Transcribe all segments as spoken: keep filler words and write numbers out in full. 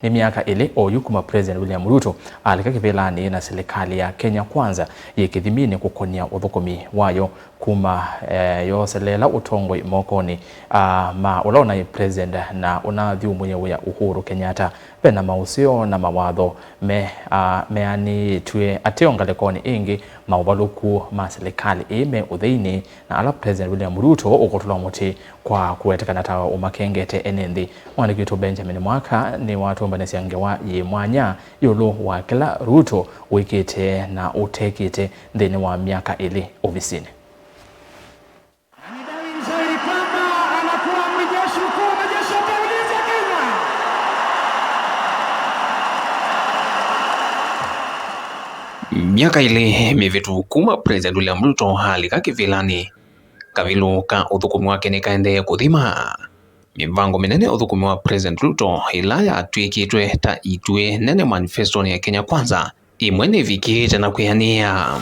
Nĩ myaka ĩlĩ oyu kuma President William Ruto alika kĩvĩlanĩ na silikalĩ ya Kenya Kwanza yĩ kĩthiminĩ kũkonya ũthũkũmi wayo kuma, eh, yoseleela ũtongoi mokonĩ, ah, ma ũla ũnaĩ President na ũnathyũmũie wĩa Uhuru Kenyatta. Ve na maũseo na mawatho me, ah, meanĩĩtw'e ateo ngalĩkonĩ ĩngĩ. Maũvalũku ma silikalĩ ĩĩ me ũtheinĩ na ala President William Ruto ũkũtũlwa mũtĩ kwa kũwetekana ta ũmakengete ene nthĩ. Mwandĩki witũ Benjamin Mwaka nĩwatũmbanĩsya ngewa yĩ mwanya ĩũlũ wa kĩla Ruto wĩkĩte na ũtekĩte nthĩnĩ wa myaka ĩlĩ ovisinĩ. Na ni dalili dhahiri kwamba anakuwa amri jeshi mkuu wa majeshi ya ulinzi ya Kenya. Myaka ĩlĩ mĩvĩtu kuma President William Ruto alika kĩvĩlanĩ, kavilũ ka ũthũkũmi wake nĩkaendee kũthima. Mĩvango mĩnene ũthũkũmi wa President Ruto ĩla yatw'ĩkĩtwe ta ituĩ nene manifestonĩ ya Kenya Kwanza, ĩmwe nĩvikĩĩte na kwĩanĩa.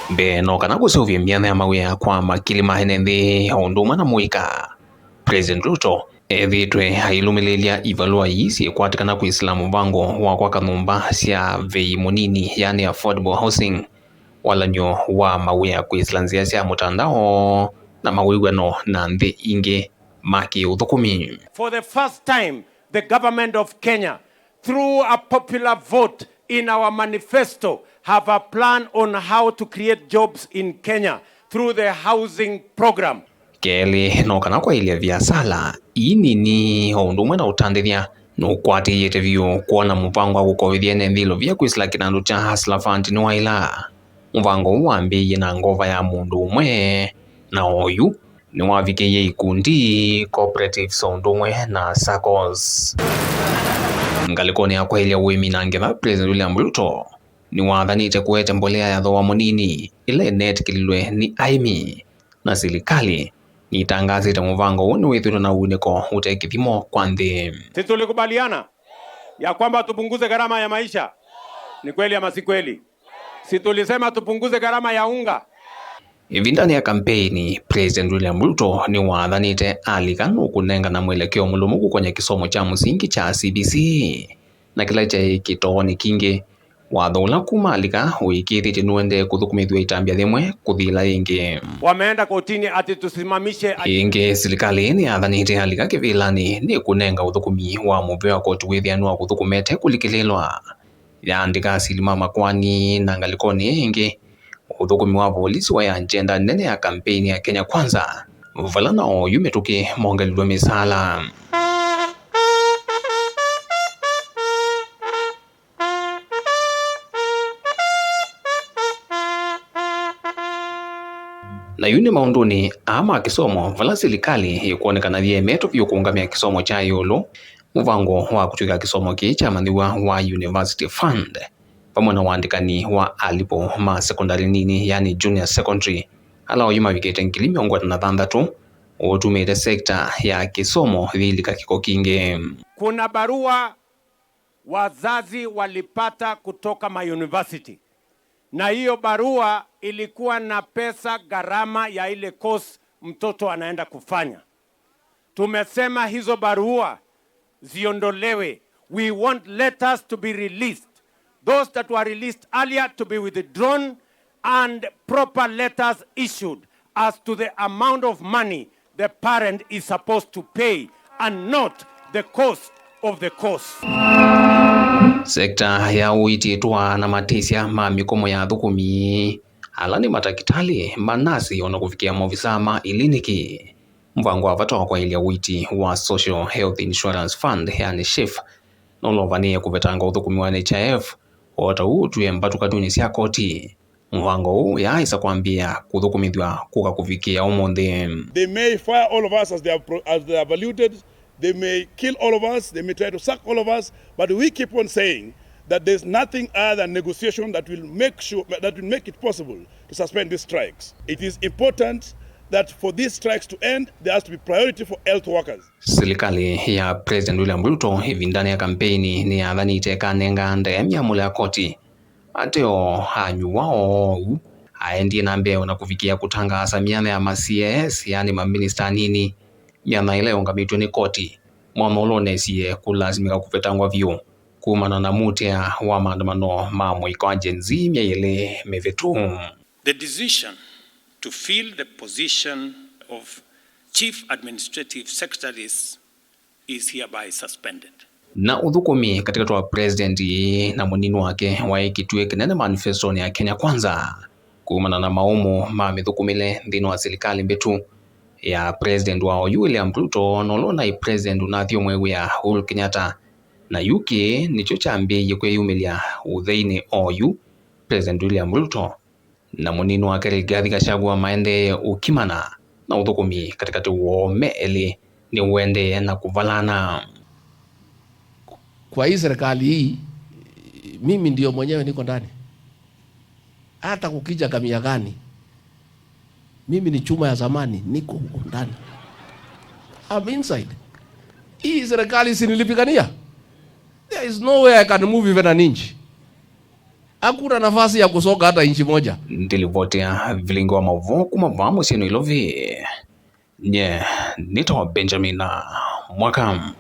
Mbee no kana kũseũvye myanya ya mawĩa kwa makili ma ene nthĩ o ũndũ ũmwe na mũika. President Ruto ethĩĩtwe ailũmĩlĩlya ivalũa ii syĩkwatĩkana kwĩsĩla mũvango wa kwaka nyũmba sya vei mũnini, yani affordable housing, walan'yo wa mawĩa kwĩsĩla nzĩa sya mũtandao, na mawĩw'ano na nthĩ ingĩ ma kĩũthũkũmi. For the first time, the government of Kenya, through a popular vote in our manifesto, have a plan on how to create jobs in Kenya through the housing program. Kelĩ, no kana kwaĩlya viasala ii nini o ũndũ ũmwe na ũtandĩthya nũkwatĩĩte vyũ kwona mũvango wa kũkovethya ene nthĩ ilovia kwĩsĩla kĩnandũ kya Hustler Fund nĩwaĩla. Mũvango ũũ wambĩĩie na ngova ya mũndũ ũmwe, na oyu nĩwavikĩie ikundi, cooperatives o ũndũ ũmwe na saccos. Ngalĩkonĩ ya kwaĩlya ũĩmi na ngetha, President William Ruto nĩwathanĩte kũete mbolea ya thooa mũnini ĩla ĩneetĩkĩlilwe nĩ aĩmi, na silikalĩ nĩtangaasĩte mũvango ũũ nĩwĩthĩtwe na uunĩko ũte kĩthimo kwa nthĩ. Si tulikubaliana ya kwamba tupunguze gharama ya maisha? Ni kweli ama si kweli? Si tulisema tupunguze gharama ya unga? Ĩvindanĩ ya kampeini, President William Ruto nĩwathanĩte alika nũkũnengana mwelekeo mũlũmu kũkonya kĩsomo kya mũsingi kya C B C, na kĩla kyaĩ kĩtoonĩ kingĩ. Watho ũla kuma alika ũĩkĩĩthĩtye nũendee kũthũkũmĩthw'a ĩtambya yĩmwe kũthi ĩla yĩngĩ. Wameenda kotini ati tusimamishe. Ĩngĩ, silikalĩ nĩyathanĩte alika kĩvĩlanĩ nĩkũnenga ũthũkũmi wa mũvea koti wĩthĩanwa kũthũkũmete kũlikĩlĩlwa. Yaandĩka asili ma makoani na ngalĩkonĩ ĩngĩ, ũthũkũmi wa volisi wa ya njenda nene ya kampeini ya Kenya Kwanza, vala na oyu mĩtũkĩ mongelilwe mĩsaala. Na yu nĩ maũndũnĩ aa ma kĩsomo, vala silikalĩ ĩkwonekana yĩemetwe vyũ kũũngamĩa kĩsomo kya ĩũlũ, mũvango wa kũtw'ĩka kĩsomo kĩĩ kyamanyĩw'a wa University Fund, vamwe na ũandĩkani wa alipo ma sekondalĩ nini, yani junior secondary, ala oyu mavikĩte ngili mĩongo ĩna na thanthatũ, ũtumĩte sekta ya kĩsomo yĩilika kĩko kingĩ. Kuna barua wazazi walipata kutoka mayunivasiti, na hiyo barua ilikuwa na pesa gharama ya ile course mtoto anaenda kufanya. Tumesema hizo barua ziondolewe. We want letters to be released. Those that were released earlier to be withdrawn and proper letters issued as to the amount of money the parent is supposed to pay and not the cost of the course. Sekta ya ũiiti ĩtũaa na matĩsya ma mĩkomo ya athũkũmi, ala nĩ matakĩtalĩ, manasi, o na kũvikĩa maovisaa ma iliniki. Mũvango wa vata wa kwaĩlya ũiiti wa Social Health Insurance Fund, yani SHIF, nũlovanĩe kũvetanga ũthũkũmi wa N H I F, o ta ũu ũtwĩe mbatũkanonĩ sya koti. Mũvango ũũ yaaĩsa kwambĩĩa kũthũkũmĩthw'a kũka kũvikĩĩa ũmũnthĩ. They may fire all of us as they have pro-, as they have alluded. They may kill all of us, they may try to sack all of us, but we keep on saying that there's nothing other than negotiation that will make sure, that will make it possible to suspend these strikes. It is important that for these strikes to end, there has to be priority for health workers. Silikalĩ ya President William Ruto ĩvindanĩ ya kampeini nĩyathanĩte ĩkanenga ndaĩa myamũlo ya koti. Ateo anyuwa oou, aendie na mbee o na kũvikĩa kũtangaasa myanya ya ma C A S, yaani maminista anini, myanya ĩla yũngamĩtw'e nĩ koti. Mwatholo nesie kũlasimĩka kũvetangwa vyũ kumana na mutea wa maandamano ma mũika wa Gen Z myei ĩlĩ mĩvĩtu. The decision to fill the position of Chief Administrative Secretaries is hereby suspended. Na ũthũkũmi katĩkatĩ wa president na mũnini wake waĩ kĩtuĩ kĩnene manifestonĩ ya Kenya Kwanza kumana na maũmũ ma mĩthũkũmĩle nthĩnĩ wa silikalĩ mbĩtu ya president wa oyu William Ruto, na ũla ũnaĩ president ũnathi ũmwe wĩa Uhuru Kenyatta. Na yu kĩĩ nĩkyo kyambĩĩie kwĩyumĩlya ũtheinĩ oyu president William Ruto na mũnini wake Rigathi Gachagua maendee ũkimana, na ũthũkũmi katĩkatĩ woo me elĩ nĩũendee na kũvalana. Kwa hii serikali hii, mimi ndio mwenyewe niko ndani. Hata kukija kamia gani, mimi ni chuma ya zamani, niko huko ndani. I'm inside. Hii serikali si nilipigania? There is no way I can move even an inch. Hakuna nafasi ya kusonga hata inchi moja. Ndilivotea vilingi wa mavo kuma vaa mũsyĩ Nairobi. Nye nĩtawa Benjamin Mwaka.